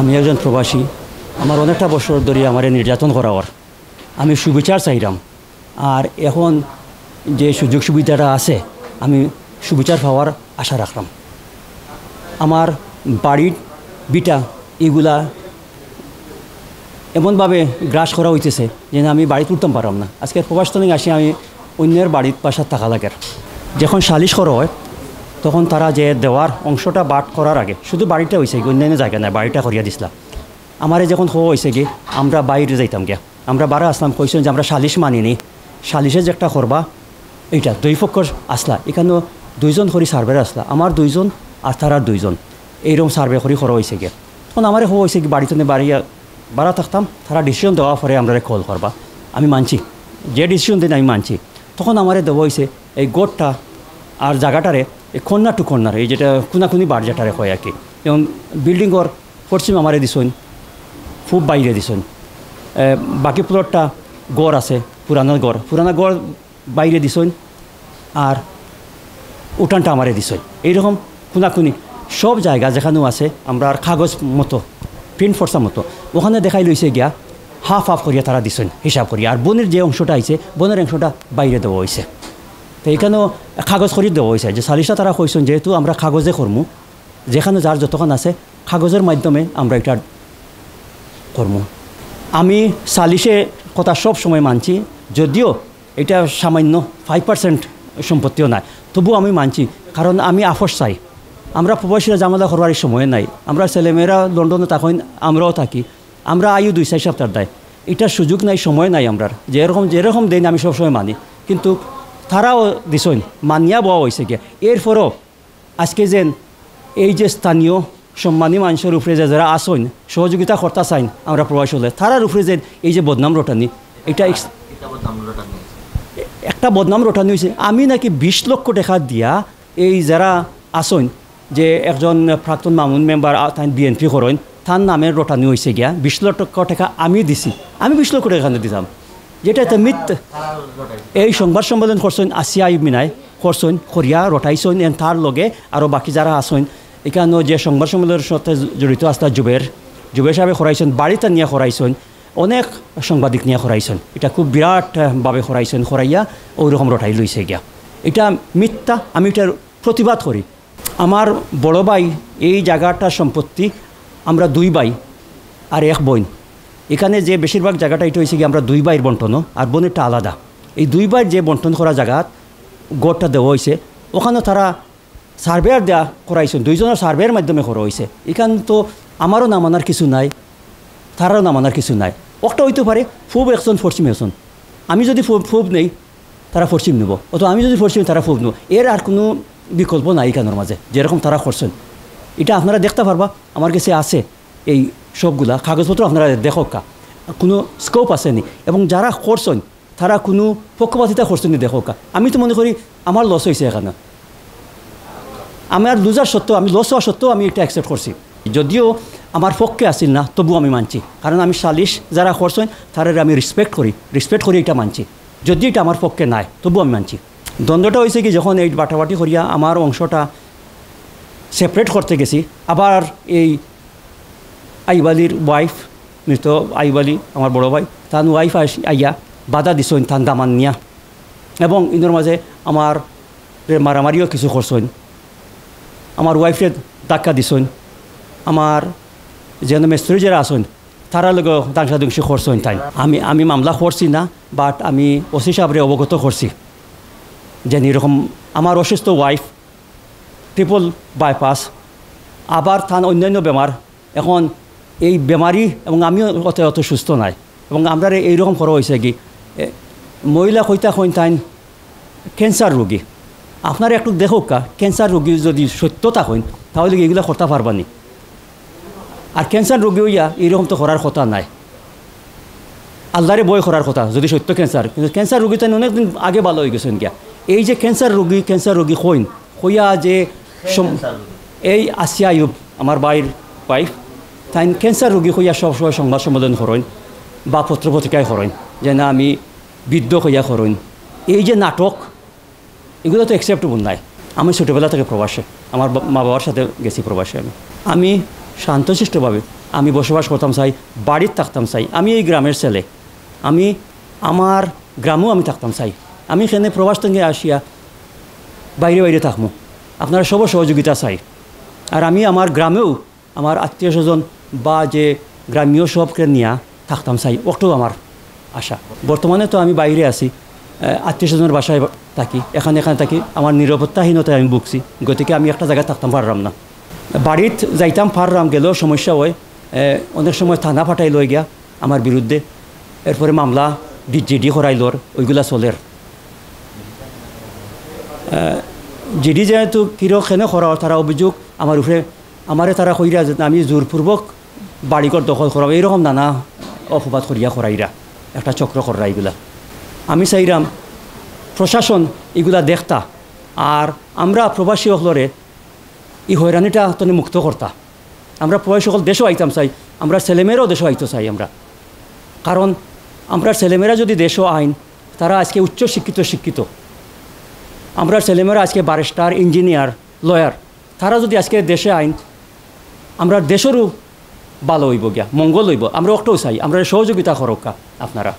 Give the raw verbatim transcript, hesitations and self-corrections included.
আমি একজন প্রবাসী। আমার অনেকটা বছর ধরে আমারে নির্যাতন করা অর। আমি সুবিচার চাইরাম। আর এখন যে সুযোগ সুবিধাটা আছে, আমি সুবিচার পাওয়ার আশা রাখলাম। আমার বাড়ির ভিটা ইগুলা এমনভাবে গ্রাস করা হইতেছে যে আমি বাড়িত উঠতাম পারলাম না। আজকে প্রবাস তনে আসি আমি অন্যের বাড়িত বাসাত থাকা লাগের। যখন সালিশ করা হয়, তখন তারা যে দেওয়ার অংশটা বাট করার আগে শুধু বাড়িটা হইছে কি, অন্যান্য জায়গা নাই, বাড়িটা করিয়া দিছলা। আমারে যখন কওয়া হইছে কি, আমরা বাইরে যাইতাম গিয়া, আমরা বারা আসলাম, কইছেন যে আমরা সালিশ মানি নি, সালিশে যে একটা করবা, এইটা দুই পক্ষর আসলা, এখানেও দুইজন করি সার্ভেয়ার আসলা, আমার দুইজন আর তারার দুইজন, এইরকম সার্ভে করি করা হইছে গিয়া। তখন আমারে কওয়া হইছে কি, বাড়িত নে বাড়িয়া বারা থাকতাম, তারা ডিসিশন দেওয়ার পরে আমরারে কল করবা। আমি মানছি, যে ডিসিশন দিন আমি মানছি। তখন আমারে দেওয়া হইছে এই গড়টা আর জায়গাটারে, এই কর্নার টু কর্নার, এই যেটা কোনাকুনি বাট যেটারে হয় আর কি। যেমন বিল্ডিংর পশ্চিম আমারে দিছইন, পূব বাইরে দিছইন। এ, বাকি প্লটটা গড় আছে, পুরানা গড়, পুরানা গড় বাইরে দিছইন, আর উঠানটা আমারে দিছইন। এইরকম কোনাকুনি সব জায়গা যেখানেও আছে, আমরার কাগজ মতো, প্রিন্ট ফর্সা মতো, ওখানে দেখাই লইছে গিয়া হাফ হাফ করিয়া তারা দিছইন হিসাব করিয়া। আর বনের যে অংশটা আইছে, বনের অংশটা বাইরে দেওয়া হইছে। তো এখানেও কাগজ করি দেওয়া হইছে যে সালিশটা তারা কইছইন, যেহেতু আমরা কাগজে করমু, যেখানে যার যতখান আছে, কাগজের মাধ্যমে আমরা এটা করমু। আমি সালিশে কথা সব সময় মানছি, যদিও এটা সামান্য ফাইভ পার্সেন্ট সম্পত্তিও নাই, তবুও আমি মানছি, কারণ আমি আফস চাই। আমরা প্রবাসীরা ঝামেলা করবার এই সময় নাই, আমরা ছেলেমেয়েরা লন্ডনে থাকইন, আমরাও থাকি, আমরা আইও দুই চাইর সপ্তাহ দেয়, এটা সুযোগ নাই, সময় নাই আমরার। যেরকম যেরকম দেন আমি সবসময় মানি, কিন্তু তারাও দিছইন, মানিয়া বওয়া হইছে গিয়া। এরপরও আজকে যেন এই যে স্থানীয় সম্মানী মানুষের উপরে যে যারা আসইন, সহযোগিতা করতা চাইন, আমরা প্রবাসী হলে তারার উপরে যেন এই যে বদনাম রটানি, এটা এক-, একটা বদনাম রটানি হইছে। আমি নাকি বিশ লক্ষ টাকা দিয়া এই যারা আসইন, যে একজন প্রাক্তন মামুন মেম্বার, আ, তাইন বিএনপি করইন, তার নামে রটানি হইছে গিয়া বিশ লক্ষ টাকা আমি দিছি। আমি বিশ লক্ষ টাকা কেন দিতাম? যেটা তো মিথ্যা। এই সংবাদ সম্মেলন করছইন আসিয়া আইব মিনায়, করছইন, করিয়া রটাইছইন, এন তার লগে আরও বাকি যারা আসইন, এখানেও যে সংবাদ সম্মেলনের সাথে জড়িত আসলা জুবের, জুবের সাহেবে করাইছইন, বাড়িতে নিয়ে করাইছইন, অনেক সাংবাদিক নিয়ে করাইছইন। এটা খুব বিরাট, আহ, ভাবে করাইছইন, করাইয়া ওই রকম রটাই লইছে গিয়া। এটা মিথ্যা, আমি এটার প্রতিবাদ করি। আমার বড় ভাই এই জায়গাটা সম্পত্তি, আমরা দুই ভাই আর এক বোন। এখানে যে বেশিরভাগ জায়গাটা এটা হইছে কি আমরা দুই ভাইর বন্টনও আর বোনেরটা আলাদা। এই দুই ভাইর যে বন্টন করা জায়গা, গড়টা দেওয়া হইছে, ওখানে তারা সার্ভেয়ার দেয়া করাইছইন, দুইজনের সার্ভের মাধ্যমে করা হইছে। এখান তো আমারও না মানার কিছু নাই, তারারও না মানার কিছু নাই। একটা হইতে পারে পূব একজন, পশ্চিম একজন। আমি যদি পূব, পূব নেই, তারা পশ্চিম নেব, অথবা আমি যদি পশ্চিম, তারা পূব নেব। এর আর কোনো বিকল্প নাই এখানোর মাঝে, যেরকম তারা করছইন। এটা আপনারা দেখতা পারবা, আমার কাছে আছে এই সবগুলা কাগজপত্র, আপনারা দেখউক্কা, কোনো স্কোপ আছে নি। এবং যারা করছইন, তারা কোনো পক্ষপাতিতা করছইন নি দেখউক্কা। আমি তো মনে করি আমার লস হইছে এখানে। আমার লুজার সত্ত্বেও, আমি লস হওয়া সত্ত্বেও আমি এটা অ্যাকসেপ্ট করছি। যদিও আমার পক্ষে আছিল না, তবু আমি মানছি, কারণ আমি সালিশ যারা করছইন, তারারে আমি রেসপেক্ট করি, রেসপেক্ট করি এটা মানছি। যদি এটা আমার পক্ষে নাই, তবু আমি মানছি। দ্বন্দ্বটা হইছে কি, যখন এই বাটাবাটি করিয়া আমার অংশটা সেপারেট করতে গেছি, আবার এই আইব আলীর ওয়াইফ, মৃত আইব আলী, আমার বড় ভাই, তান ওয়াইফ আস-, আইয়া বাধা দিছইন তান দামান নিয়া। এবং ইনোর মাঝে আমার মারামারিও কিছু করছইন, আমার ওয়াইফরে ধাক্কা দিছইন, আমার যেন মিস্ত্রি যারা আছইন, তারা লগে দাংশাদুংশি করছইন তাইন। আমি, আমি মামলা করছি না, বাট আমি ওসি সাহেবরে অবগত করছি যে এরকম আমার অসুস্থ ওয়াইফ, ট্রিপল বাইপাস, আবার তান অন্যান্য বেমার। এখন এই বেমারি এবং আমিও অত, অত সুস্থ নাই। এবং আমরারে এইরকম করা হইছে কি, এ, মহিলা কইতা কইন তাইন ক্যান্সার রোগী। আপনারা একটু দেখউক্কা, ক্যান্সার রোগী যদি সত্য তা কইন, তাহলে কি এগুলা করতা পারবা নি? আর ক্যান্সার রোগী হইয়া এইরকম তো করার কথা নাই। আল্লাহরে ভয় করার কথা, যদি সত্য ক্যান্সার, কিন্তু ক্যান্সার রোগী তো অনেকদিন আগে ভালো হয়ে গেছেন গিয়া। এই যে ক্যান্সার রোগী, ক্যান্সার রোগী কইন, কইয়া যে সম-, এই আসিয়া আইব, আমার ভাইর ওয়াইফ, তাইন ক্যান্সার রোগী কইয়া সব সময় সংবাদ সম্মেলন করইন বা পত্র পত্রিকায় করইন যে না আমি বৃদ্ধ কইয়া করইন। এই যে নাটক, এগুলো তো অ্যাকসেপ্টেবল নাই। আমি ছোটোবেলা থেকে প্রবাসে, আমার বা-, মা বাবার সাথে গেছি প্রবাসে আমি। আমি শান্তশিষ্টভাবে আমি বসবাস করতাম চাই, বাড়িত থাকতাম চাই। আমি এই গ্রামের ছেলে, আমি আমার গ্রামেও আমি থাকতাম চাই। আমি এখানে প্রবাস থেকে আসিয়া বাইরে বাইরে থাকমু, আপনারা সব সহযোগিতা চাই। আর আমি আমার গ্রামেও আমার আত্মীয় স্বজন বা যে গ্রামীয় সবকে নিয়া থাকতাম চাই, ওটাও আমার আশা। বর্তমানে তো আমি বাইরে আছি, আহ, আত্মীয় স্বজনের বাসায় থাকি, এখানে এখানে থাকি, আমার নিরাপত্তাহীনতায় আমি ভুগছি, গতিকে আমি একটা জায়গায় থাকতাম পারলাম না। বাড়িত যাইতাম পারলাম, গেলেও সমস্যা হয়, আহ, অনেক সময় থানা ফাটাই লই গিয়া আমার বিরুদ্ধে, এরপরে মামলা জিডি করাইলর, ওইগুলা চলের। জিডি যেহেতু কিরো কেনে করা, তারা অভিযোগ আমার উপরে, আমারে তারা কইরা যে আমি জোরপূর্বক বাড়িঘর দখল করাম, এইরকম নানা অপবাদ করিয়া করাইরা, একটা চক্র কররা এগুলা। আমি চাইরাম প্রশাসন এগুলা দেখতা, আর আমরা প্রবাসী অকলরে এই হয়রানিটা তনে মুক্ত করতা। আমরা প্রবাসী অকল দেশও আইতাম চাই, আমরা ছেলেমেয়েরাও দেশও আইতো চাই আমরা। কারণ আমরা ছেলেমেয়েরা যদি দেশও আইন, তারা আজকে উচ্চ শিক্ষিত শিক্ষিত। আমরা ছেলেমেয়েরা আজকে ব্যারিস্টার, ইঞ্জিনিয়ার, লয়ার। তারা যদি আজকে দেশে আইন, আমরা দেশেরও ভালো হইব গিয়া, মঙ্গল হইব। আমরা ওটাও চাই, আমরা সহযোগিতা করুক্কা আপনারা।